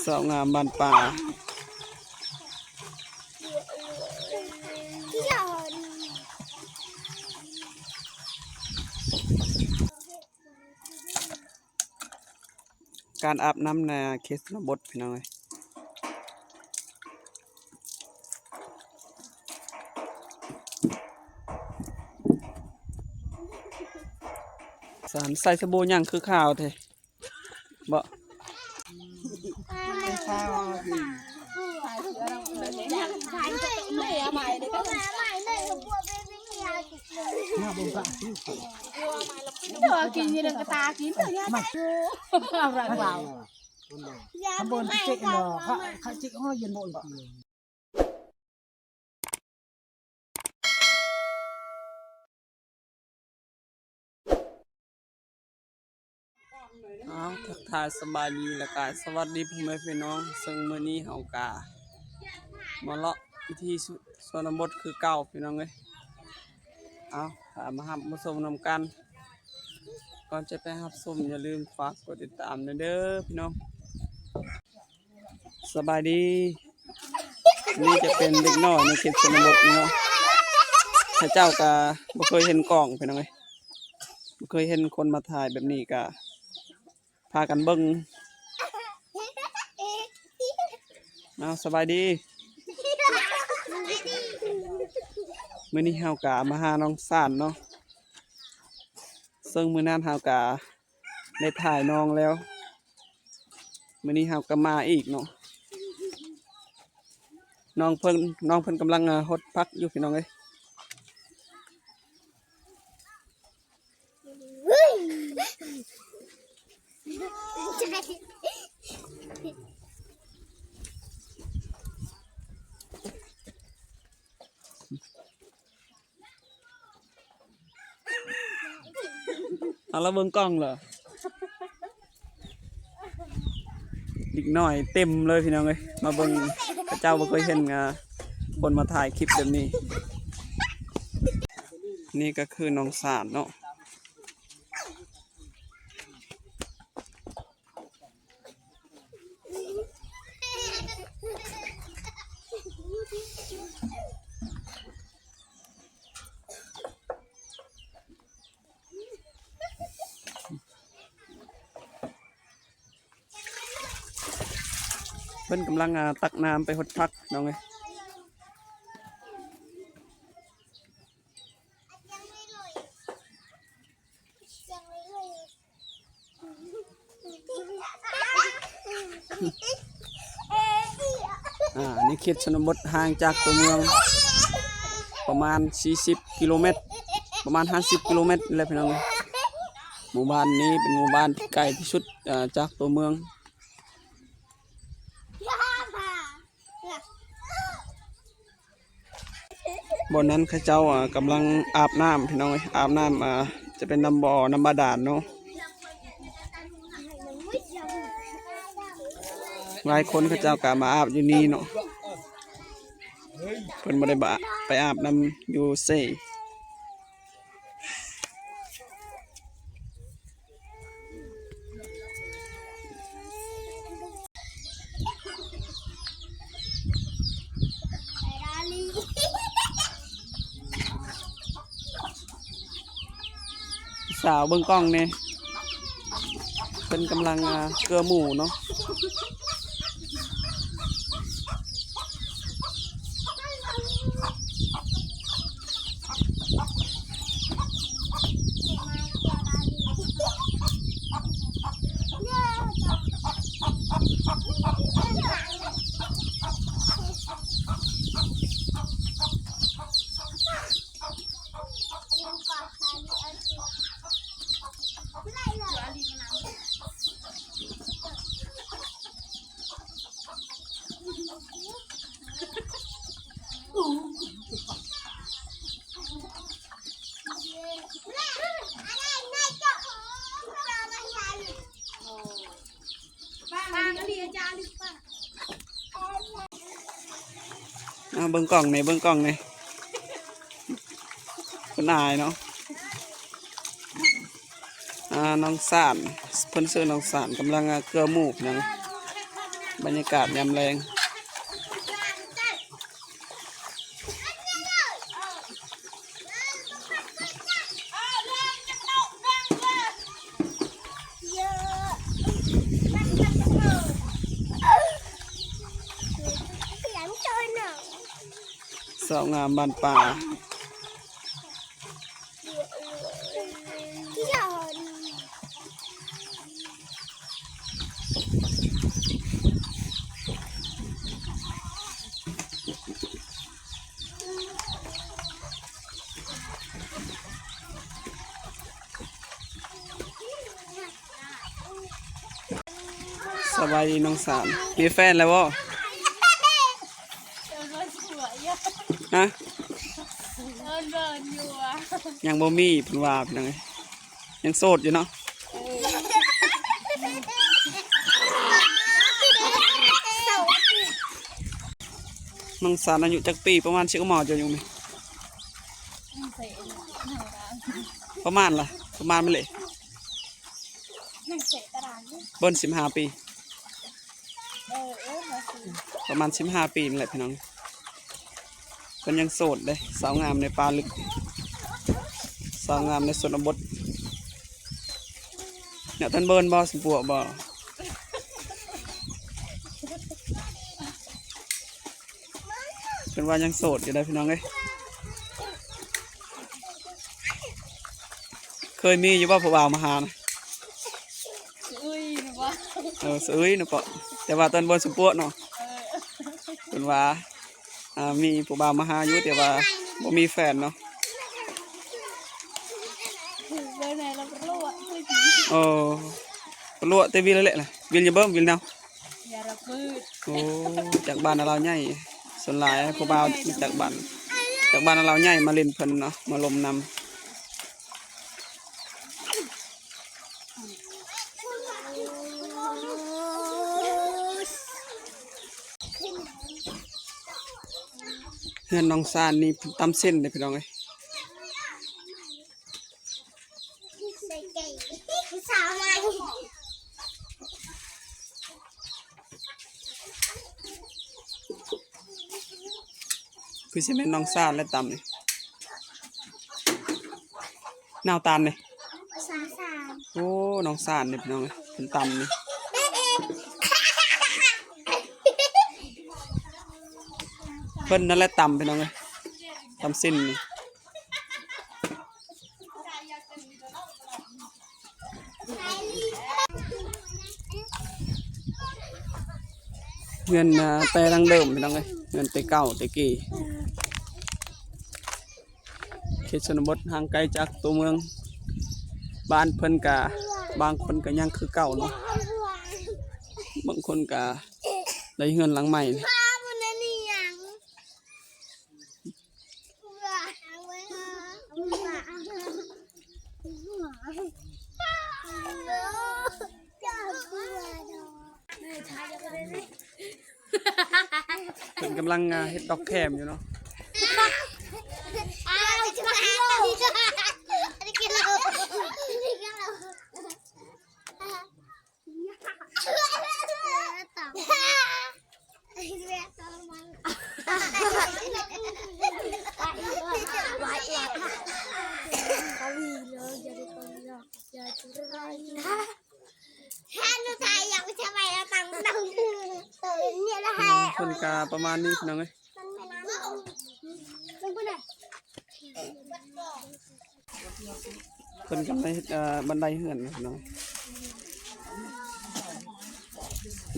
ສາວງາມບ້ານປ່າ. ການອາບນ້ຳໃນເຂດຊົນນະບົດ ພີ່ນ້ອງເອີຍ. ສານໃສ່ສະບູຫຍັງຄືຂາວແທ້ ບໍ່? ກິນຢູ່ເດີກະຕາກິນເດີຍາມາ ເອົາລະເວົ້າ ຂ້າງບົນເຈັກເນາະ ຂ້າ ຂ້າເຈັກ ເຢັນບໍ່ອີກ. ເອົາ ທັກທາຍສະບາຍດີ ແລ້ວກະສະຫວັດດີພໍ່ແມ່ພີ່ນ້ອງ. ເຊິ່ງມື້ນີ້ເຮົາກະມາເລາະວິຖີຊົນນະບົດຄືເກົ່າ ພີ່ນ້ອງເອີຍ. ເອົາ ຖ້າມາຮັບມາຊົມນຳກັນ. ກ່ອນຈະໄປຮັບຊົມ ຢ່າລືມຝາກກົດຕິດຕາມແດ່ເດີພີ່ນ້ອງ. ສະບາຍດີ. ນີ້ຈະເປັນເດັກນ້ອຍໃນເຂດຊົນນະບົດນີ້ເນາະ. ເຂົາເຈົ້າກະບໍ່ເຄີຍເຫັນກ້ອງ ພີ່ນ້ອງເອີຍ, ບໍ່ເຄີຍເຫັນຄົນມາຖ່າຍແບບນີ້ ກະພາກັນເບິ່ງ. ເອົາ ສະບາຍດີ. ມື້ນີ້ເຮົາກະມາຫານ້ອງສານເນາະ. ເຊິ່ງມື້ນັ້ນເຮົາກະໄດ້ຖ່າຍນ້ອງແລ້ວ, ມື້ນີ້ເຮົາກະມາອີກເນາະ. ນ້ອງເພິ່ນ ນ້ອງເພິ່ນກຳລັງ ອ່າ ຫົດຜັກຢູ່ ພີ່ນ້ອງເອີຍ. ເອົາລະເບິ່ງກ້ອງເລີຍ. ເດັກນ້ອຍເຕັມເລີຍພີ່ນ້ອງເອີຍ, ມາເບິ່ງ ເຂົາເຈົ້າບໍ່ເຄີຍເຫັນ ອ່າ ຄົນມາຖ່າຍຄລິບແບບນີ້. ນີ້ກໍຄືນ້ອງສານເນາະ. ເພິ່ນກຳລັງ ອ່າ ຕັກນ້ຳໄປຫົດຜັກ ນ້ອງເອີຍ. ອ່າ ໃນເຂດຊົນນະບົດຫ່າງຈາກຕົວເມືອງປະມານສີ່ສິບກິໂລແມັດ, ປະມານຫ້າສິບກິໂລແມັດນີ້ແຫຼະພີ່ນ້ອງ. ໝູ່ບ້ານນີ້ເປັນໝູ່ບ້ານທີ່ໄກທີ່ສຸດ ເອີ ຈາກຕົວເມືອງ. ບ່ອນນັ້ນເຂົາເຈົ້າ ອ່າ ກຳລັງອາບນ້ຳ ພີ່ນ້ອງເອີຍ, ອາບນ້ຳ ອ່າ ຈະເປັນນ້ຳບໍ່ ນ້ຳບາດານເນາະ. ຫຼາຍຄົນເຂົາເຈົ້າກໍມາອາບຢູ່ນີ້ເນາະ, ເພິ່ນບໍ່ໄດ້ ໄປອາບນ້ຳຢູ່ເຊ. ສາວເບິ່ງກ້ອງແດ່, ເພິ່ນກຳລັງ ອ່າ ເກືອໝູເນາະ. ເອົາເບິ່ງກ້ອງແດ່ ເບິ່ງກ້ອງແດ່. ເພິ່ນອາຍເນາະ. ອ່າ ນ້ອງສານ ເພິ່ນຊື່ນ້ອງສານ ກຳລັງ ອ່າ ເກືອໝູ ພີ່ນ້ອງ. ບັນຍາກາດຍາມແລງ. ສາວງາມບ້ານປ່າ. ສະບາຍດີນ້ອງສານ ມີແຟນແລ້ວບໍ່? ຮະ? ຍັງບໍ່ມີເພິ່ນວ່າ ພີ່ນ້ອງເອີຍ ຍັງໂສດຢູ່ເນາະ. ນ້ອງສານອາຍຸຈັກປີ? ປະມານ ຊິກະໝໍ້ເຈົ້າຢູ່ນີ້ ປະມານລະ ປະມານແມ່ນເລີຍ ເບິ່ນ ສິບຫ້າປີ ປະມານ ສິບຫ້າປີນີ້ແຫຼະ ພີ່ນ້ອງ. ເພິ່ນຍັງໂສດເດ້ ສາວງາມໃນປ່າລຶກ ສາວງາມໃນຊົນນະບົດ. ເນາະ ທ່ານເບິ່ນບໍ່ ສົມປົວບໍ່? ເພິ່ນວ່າຍັງໂສດຢູ່ເດ້ ພີ່ນ້ອງເອີຍ. ເຄີຍມີຢູ່ບໍ່ຜູ້ບ່າວມາຫານະ? ສະອຶຍນະບໍ່? ເອີ ສະອຶຍນະເປາະ ແຕ່ວ່າຕອນບໍ່ສົມປົວເນາະ. ເອີ ເພິ່ນວ່າ ອ່າ ມີຜູ້ບ່າວມາຫາຢູ່ ແຕ່ວ່າບໍ່ມີແຟນເນາະ. ໂອ້ ປະຫຼວະແຕ່ວິນແຫຼະ ວິນຢ່າເບິ່ງ ວິນເນາະ. ໂອ້ ຈາກບ້ານລາວໃຫຍ່ ສ່ວນຫຼາຍຜູ້ບ່າວຈາກບ້ານ ຈາກບ້ານລາວໃຫຍ່ມາຫຼິ້ນເພິ່ນເນາະ ມາລົມນຳ. ເຮືອນນ້ອງຊານນີ້ເພິ່ນຕຳເສັ້ນເດ້ ພີ່ນ້ອງເອີຍ. ຄືຊິແມ່ນນ້ອງຊານແຫຼະຕຳນີ້ ນາວຕານນີ້. ໂອ້ ນ້ອງຊານນີ້ ພີ່ນ້ອງເອີຍ ເພິ່ນຕຳນີ້ ເພິ່ນນັ້ນແຫຼະຕຳ ພີ່ນ້ອງເອີຍ ຕຳເສັ້ນນີ້. ເຮືອນ ອ່າ ແຕ່ດັ້ງເດີມ ພີ່ນ້ອງເອີຍ ເຮືອນແຕ່ເກົ່າແຕ່ກີ້ ເຂດຊົນນະບົດຫ່າງໄກຈາກຕົວເມືອງ. ບ້ານເພິ່ນກະ ບາງຄົນກະຍັງຄືເກົ່າເນາະ ບາງຄົນກະໄດ້ເຮືອນຫຼັງໃໝ່. ເພິ່ນກຳລັງ ອ່າ ເຮັດດອກແຄມຢູ່ເນາະ. ເພິ່ນກະປະມານນີ້ ພີ່ນ້ອງເອີຍ. ເພິ່ນກຳລັງເຮັດ ເອີ ບັນໄດເຮືອນເນາະ ກຳ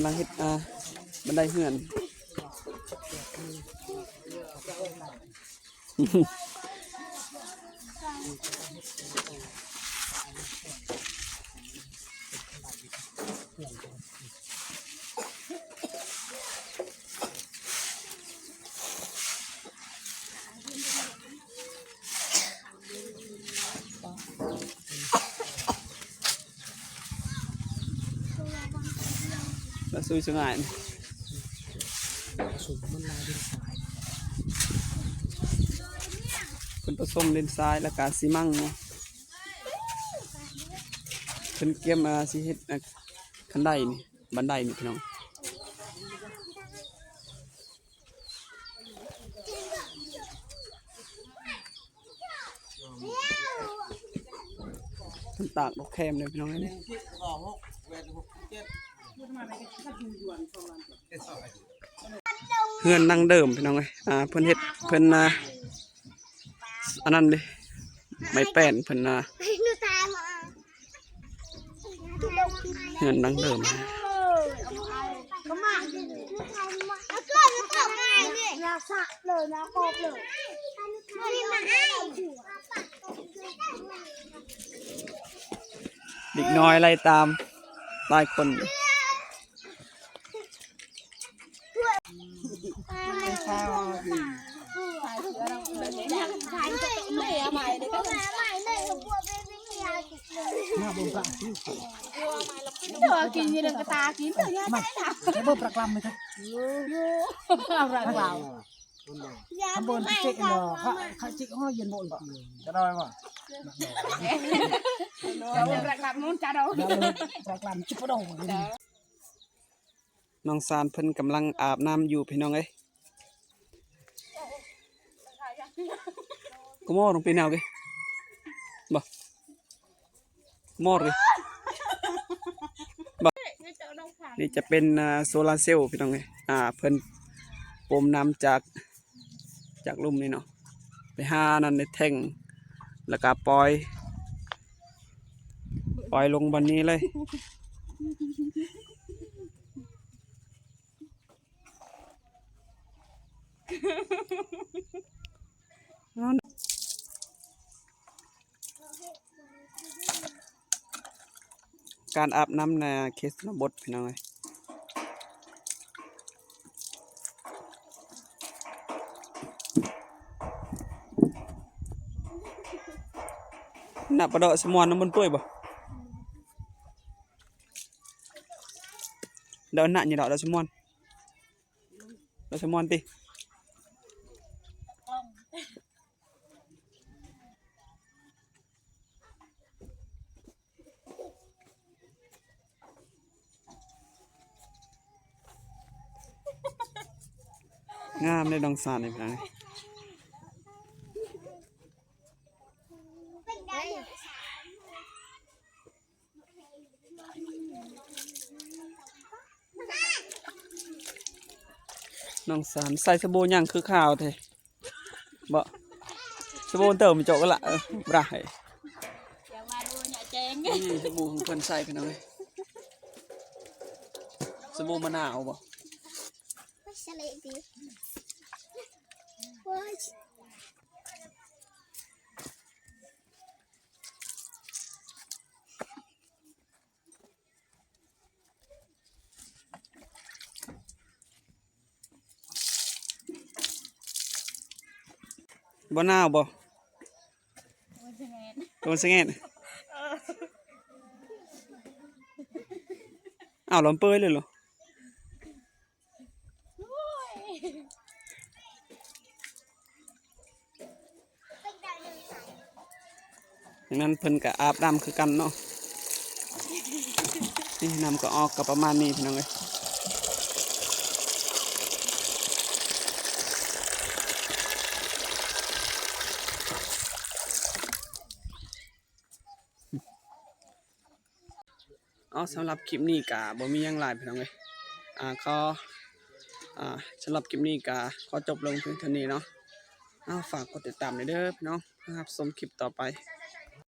ລັງເຮັດ ເອີ ບັນໄດເຮືອນ. ລະຊຸຍສະຫງ່າຍ ເພິ່ນປະສົມດິນຊາຍ ແລ້ວກະຊີມັງເນາະ. ເພິ່ນກຽມ ອ່າ ຊິເຮັດ ອ່າ ຄັນໄດນີ້ ບັນໄດນີ້ ພີ່ນ້ອງ. ເພິ່ນຕາກດອກແຄມເດ້ພີ່ນ້ອງເອີຍ. ເຮືອນດັ່ງເດີມພີ່ນ້ອງເອີຍ ອ່າ ເພິ່ນເຮັດ ເພິ່ນ ອ່າ ອັນນັ້ນເດ້ ໄມ້ແປ້ນເພິ່ນນະ ເຮືອນດັ້ງເດີມ. ເດັກນ້ອຍໄລ່ຕາມຫຼາຍຄົນ. ກິນຢູ່ເດີກະຕາກິນເດີຍາໄດ້ລະ ເບິ່ງປາກລຳໄໝ ປາກລຳ ທຳບົນເຈເນາະ ຂະ ຂະຈິເຮົາເຢັນບໍ່ ຈະໄດ້ບໍ່ ປາກລຳ ປາກລຳ ຈິປະໂດ. ນ້ອງຊານເພິ່ນກຳລັງອາບນ້ຳຢູ່ພີ່ນ້ອງເອີຍ. ກະໝໍ້ຕ້ອງເປັນແນວເກ ບໍ່ ໝໍ້ເກ ບໍ່ ນີ້ຈະເປັນ ອ່າ ໂຊລາເຊວພີ່ນ້ອງເອີຍ. ອ່າ ເພິ່ນປົມນ້ຳຈາກ ຈາກລຸ່ມນີ້ເນາະ ໄປຫານັ້ນໃນແທ້ງ ແລ້ວກະປ່ອຍ ປ່ອຍລົງບ່ອນນີ້ເລີຍ. ການອາບນ້ຳໃນເຂດຊົນນະບົດພີ່ນ້ອງເອີຍ. ນະ ປະເດາະສະໝວນນ້ຳມັນປ່ວຍບໍ່? ດອກນະນີ້ດອກ ດອກສະໝວນ ດອກສະໝວນຕິ. ງາມເດ້ ດອງສານນີ້ພີ່ນ້ອງ. ນ້ອງສານໃສ່ສະບູຫຍັງຄືຂາວແທ້? ບໍ່ ສະບູເຕີມເຈາະກັນລະ ເອີ ບຣາ ໃຫ້ ຢ່າມາດູເນາະແຈ້ງ ນີ້ສະບູຂອງເພິ່ນໃສ່ພີ່ນ້ອງເອີຍ ສະບູມະນາວບໍ່? ສະເລະຕິ ໂອ້ຍ. ບໍ່ໜາວບໍ່? ໂອ້ຍ ສະແງດ ໂອ້ຍ ສະແງດ ເອີ ອ້າວ ລຳເປີຍເລີຍເນາະ. ດັ່ງນັ້ນເພິ່ນກະອາບນ້ຳຄືກັນເນາະ ນີ້ນ້ຳກະອອກກະປະມານນີ້ພີ່ນ້ອງເອີຍ. ເອົາ ສຳລັບຄລິບນີ້ກະບໍ່ມີຫຍັງຫຼາຍພີ່ນ້ອງເອີຍ ອ່າ ຂໍ ອ່າ ສຳລັບຄລິບນີ້ກະຂໍຈົບລົງພຽງເທົ່ານີ້ເນາະ. ເອົາ ຝາກກົດຕິດຕາມແດ່ເດີພີ່ນ້ອງ ເພື່ອຮັບຊົມຄລິບຕໍ່ໄປ.